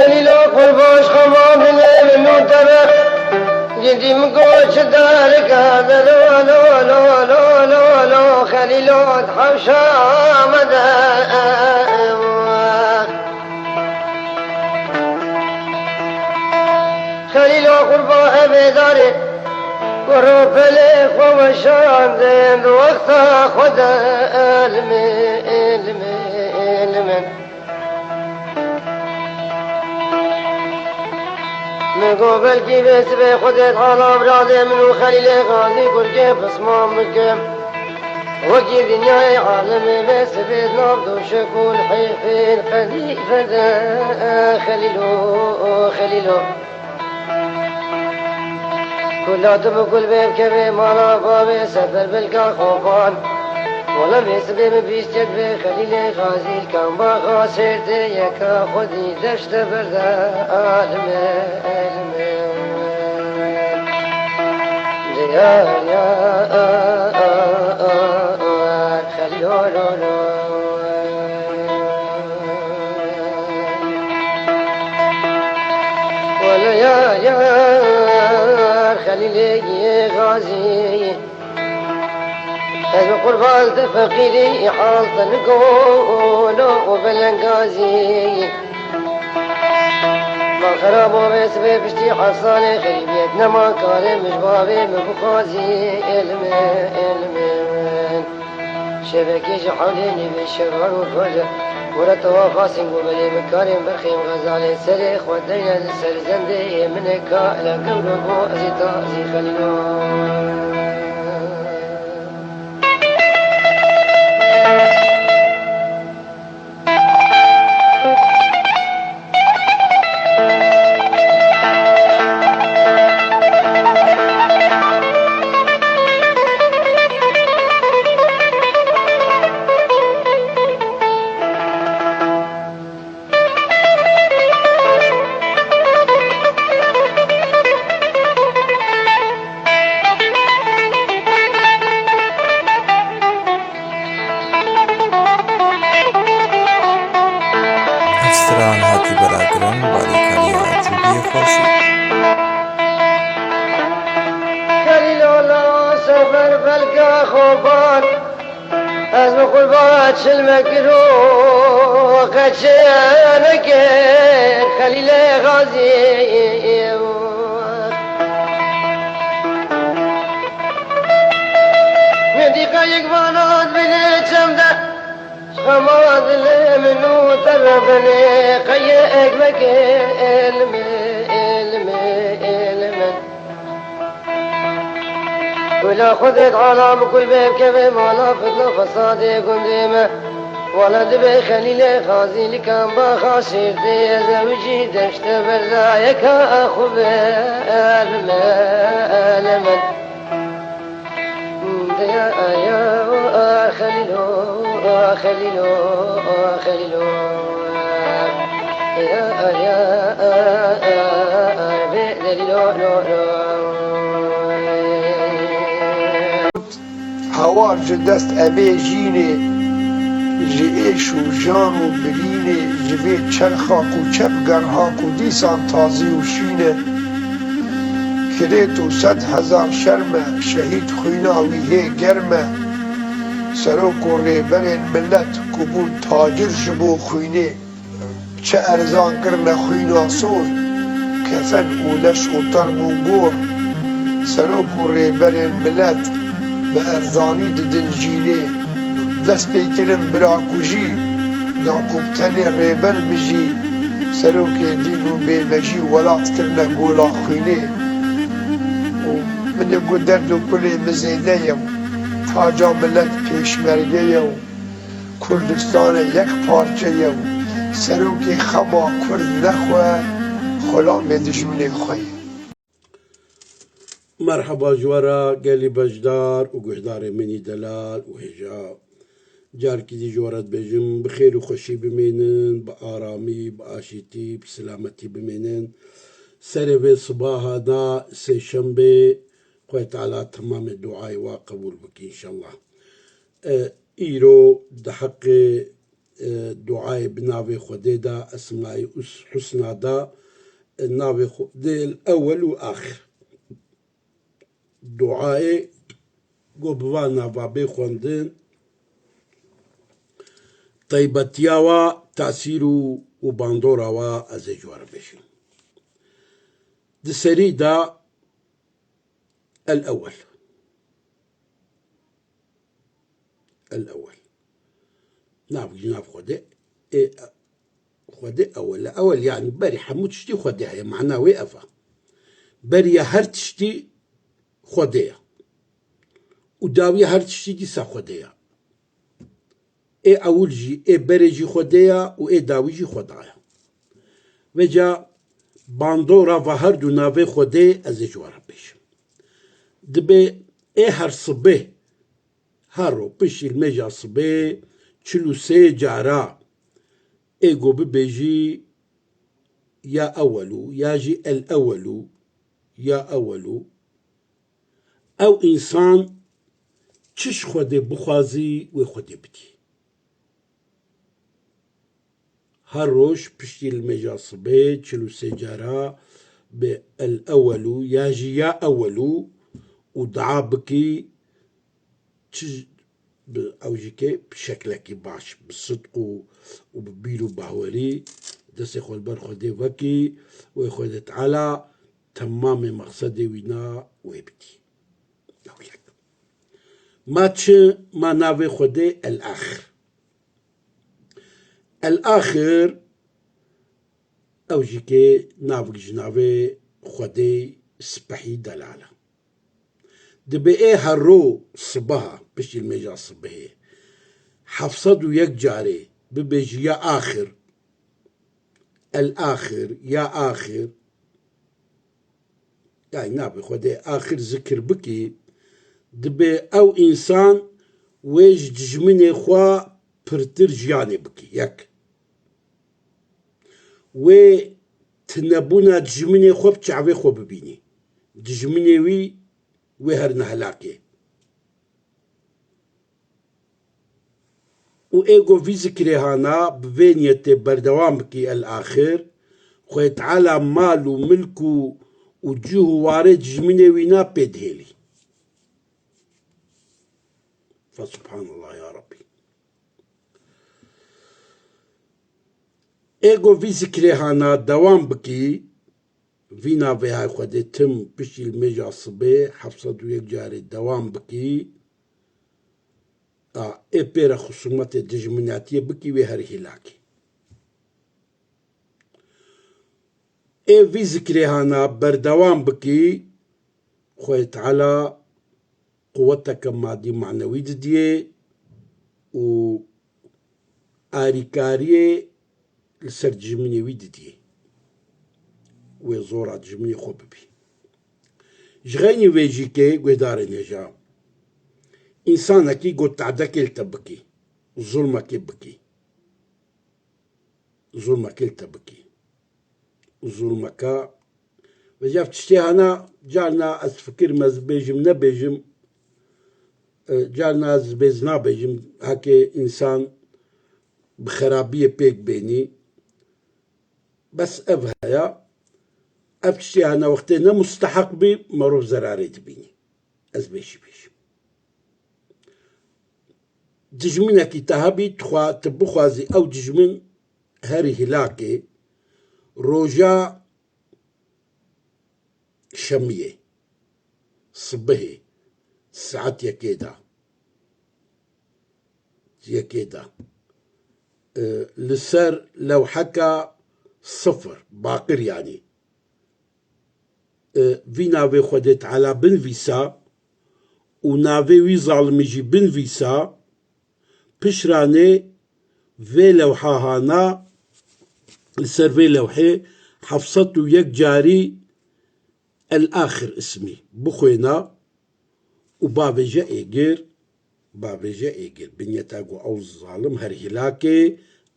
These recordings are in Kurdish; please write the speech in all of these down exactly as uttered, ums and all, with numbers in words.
Xelîlo qurbaş xema dilê min û te be. Gidî min goç derke de lo, lo, lo, lo, lo, lo, Xelîlo hewşa me de. Xelîlo qurba hevêdarê, ku ro pelê xwe weşandin, di wexta xwe de elmê, elmê, elmê. Min got belkî vê sibê Xwedê Teala biradê min û Xelîlê Xazî kurkê pisman bike. Wekî dinyayê alemê vê sibê di nav doşek û lihêfên qedîfe de. Xelîlo, Xelîlo. Kula tu bi kul bê bikevê mala bavê sefer belka xofan. Wele vê sibê min bîst yek vê Xelîlê Xazî li Kambaxa Sêrtê yeka xwedî deşte berde alime, alime. Diyar ya, a, a, a, a, Xelîlo, lo, lo. Wele ya, ya, Xelîlê yê Xazî. Ez bi qurban te feqîrî, hal te nikolo û belengazî. Mal xerab û vê sibê piştî hesanê xerîbiyet nema karê min ji bavê min bixwazî. Elmê, elmê min. Şevekê ji hewlê nîvê şevan û roje. Were tewafa sîngo belê min karên berxên xezalê serê xwe deyne li ser zendê yê min e ka ela gewro bo ez ê ta ez ê xelîlo. Ev stran hatî belakirin bi alîkariya Ecûbiyê Xweşî. Xelîlo la sefer belka xoban, ez bi qurba çil me kir û qeçê nekir Xelîlê Xazî. Min dîqa yek vana dibîne çem de, xema dilê min û te re benê qeyê ekmekê elmê, elmê, elmê. Wila Xwedê Teala bi kul bê bikeve mala fitna fesadê gundê me. Wala dibê Xelîlê Xazî li Kambaxa Sêrtê ez ew jî deşte berdayeka xwe be elmê, elmê. Hawar ji dest em ê jînê, ji êş û jan û birînê, ji vê çerxa ku çep gerha ku dîsan tazî û şîn e. Kirêt û sed hezar şerm e, şehîd xwîna wî hê germ e. Serok û rêberên milet ku bûn tacir ji bo xwînê, çi erzan kirine xwîna sor, kefen û leş û term û gor. Serok û rêberên milet bi erzanî didin jînê. Dest pê kirin birakujî, Yaqûb tenê rêber bijî, serokê dîn û bêmejî welat kirine gola xwînê. Û min ê got derd û kulê min zêde ye û taca milet pêşmerge ye û Kurdistan e yek parçe ye û serokê xema Kurd ne xwe, xulamê dijminê xwe ye. Merheba ji we re gelî beşdar û guhdarê min î delal û hêja. Carkî dî ji we re dibêjim, bi xêr û xweşî bimênin, bi aramî, bi aşîtî, bi silametî bimênin. Serê vê sibaha da sêşembê, Xwedê Teala temamê duayê wa qebûl bike înşallah. E, îro di heqê e, duayê bi navê Xwedê de, Esmaî Us-, Husna de, e, navê Xwedê el-Ewel û Axir. Duayê ku bi van nava bê xwendin, teybetiya wa, tesîr û, û bandora wa ez ê ji we re bêjim. Di serî de el-Ewel. El-Ewel. Nav ji nav Xwedê. Ê, Xwedê ewel e. Ewel, yanî berî hemû tiştî Xwedê heye. Mana wê ev e. Beriya her tiştî Xwedê ye. Û dawiya her tiştî dîsa Xwedê ye. Ê ewil jî, ê berê jî Xwedê ye û ê dawî jî Xweda ye. Vêca bandora va her du navê Xwedê ez ê ji we re bêjim. Dibê ê her sibê, her ro piştî limêja sibê çil û sê cara ê go bibêjî ya ewelû, ya jî el ewelû, ya ewelû, ew însan çi ji Xwedê bixwazî, wê Xwedê bidî. Her roj piştî limêja sibê çil û sê cara bi el ewelû ya jî ya ewelû û dua bikî, çi bi ew jî kê bi şeklekî baş, bi sidq û, û bi bîr û bawerî destê xwe li ber Xwedê vekî, wê Xwedê Teala temamê mexsedê wî na wê bidî. Ew yek. Ma çi, ma navê Xwedê El-Axir. El-Axir, ew jî kê navik ji navê Xwedê spehî delal e. Dibê ê her ro sibeha, piştî limêja sibehê, heft sed û yek carê bibêjî ya axir, el-axir, ya axir, yanî navê Xwedê axir zikir bikî, dibê ew însan wê ji dijminê xwe pirtir jiyanê bikî. Yek. Wê tunebûna dijminê xwe bi çavê xwe bibînî. Dijminê wî wê herine helakê. Û ê go vî zikrê hana bi vê niyetê berdewam bikî el-axir, Xwedê Teala mal û milk û, û cih û warê dijminê wî na pê dihêlî. Fesubhanallah ya Rabbî. Ê go vî zikrê hana dewam bikî, vî navê hay Xwedê tim piştî limêja sibê heft sed û yek carê dewam bikî, a, ê pê re xusûmetê dijminatiyê bikî, wê her hîlakî. Ê vî zikrê hana berdewam bikî, Xwedê Teala quweteke madî manewî didiyê û arîkariyê li ser dijminê wî didiyê. Wê zora dijminê xwe bibî. Ji xeynî vê jî kê guhdarên hêja, însanekî got tadekê li te bikî, zulmekê bikî. Zulmekê li te bikî. Zulmeke, vêca ev tiştê hana, carna ez fikirim ez bêjim, nebêjim, e, carna ez bêz nabêjim, heke însan bi xerabiyê pêk bênî. Bes ev heye, ev tiştê hana wextê ne musteheq bî, merov zerarê dibînî. Ez vê jî bêjim. Dijminekî te hebî, tu xwe, tu bixwazî ew dijmin herî hilakê, roja şemiyê, sibihê, saet yekê de, yekê de, e, li ser lewheka sifir, baqir yanî, e, vî navê Xwedê Teala binivîsa û navê wî zalimî jî binivîsa, pişranê vê lewha hana, li ser vê lewhê heft sed û yek carî El-Axir ismî bixwêna û bavêje êgir, bavêje êgir. Bi niyeta ku ew zalim her hîlakê,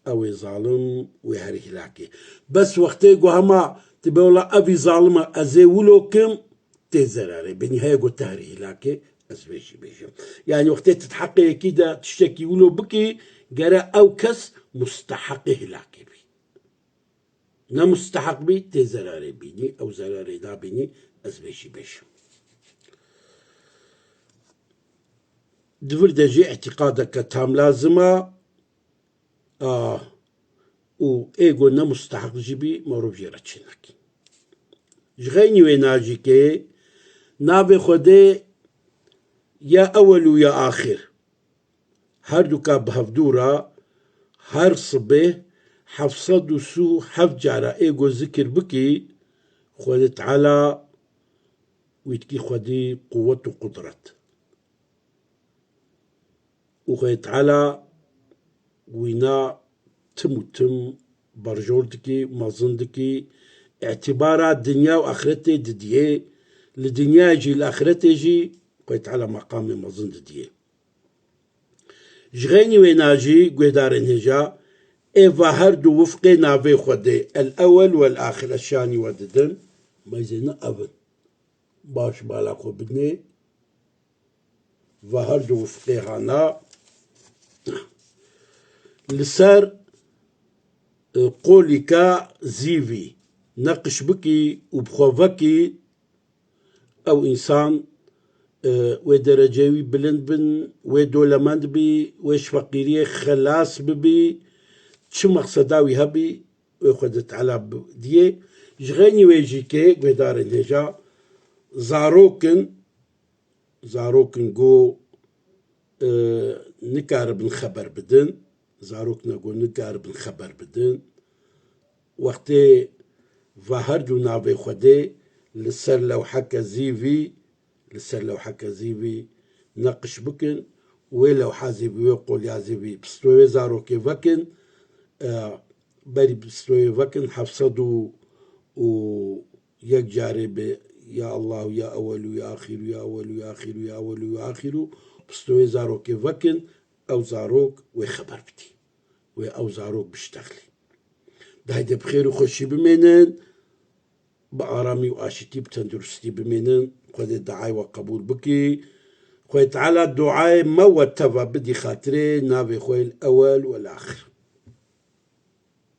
ew ê zalim wê her hîlakê. Bes wextê ku hema dibê wela evî zalim e, ez ê wilo kim, tê zerarê. Benî heye ku te her hîlakê, ez vê jî bêjim. Yanî wextê tu di heqê yekî de tiştekî wilo bikî, gere ew kes musteheqê hilakê bî. Ne musteheq bî, tê zerarê bînî, ew zerarê nabînî, ez vê jî bêjim. Di vir de jî îtîqadeke tam lazim e, a, û ê ku ne musteheq jî bî, merov jê re çê nekî. Ji xeynî wê najîkê navê Xwedê ya ewel û ya axir. Her duka bi hevdû re her sibê heft sed û sî û heft cara ê ku zikir bikî, Xwedê Teala wî dikî xwedî quwet û qudret. Û Xwedê Teala wîna tim û tim berjor dikî, mezin dikî, îtîbara dinya û axretê didiyê, li dinyayê jî li axretê jî Xwedê Teala meqamê mezin didiyê. Ji xeynî wêna jî guhdarên hêja, ê va her du wifqê navê Xwedê, el ewel wel axir, ez şanî we didim, meyzê ne ev in. Baş bala xwe bidinê, va her du wifqê hana, li ser, e, qolîka zîvî neqiş bikî û bi xwe vekî, ew însan, e, wê dereceyê wî bilind bin, wê dolemend bî, wê ji feqîriyê xelas bibî, çi mexseda wî hebî, wê Xwedê Teala bi-, diyê. Ji xeynî wê jî kê guhdarên hêja, zarok in, zarok in ku, e, nikaribin xeber bidin, zarok ne ku nikaribin xeber bidin. Wextê va her du navê Xwedê li ser lewheke zîvî, li ser lewheke zîvî neqiş bikin, wê lewha zîvî, wê qolya zîvî, pistoyê zarokê vekin, e, berî pistoyê vekin, heft sed û yek carê bi, ya Allahu, ya ewwelu, ya axiru, ya ewwelu, ya axiru, ya ewwelu, ya axiru, pistoyê zarokê vekin, ew zarok wê xeber bidî. Wê ew zarok biştexlî. Dayê de bi xêr û xweşî bimênin, bi aramî û aşitî, bi tenduristî bimênin. Xwedê duayê we qebûl bikî. Xwedê Teala duayê me we teva bidî xatirê navê xwe yê ewel wel axir.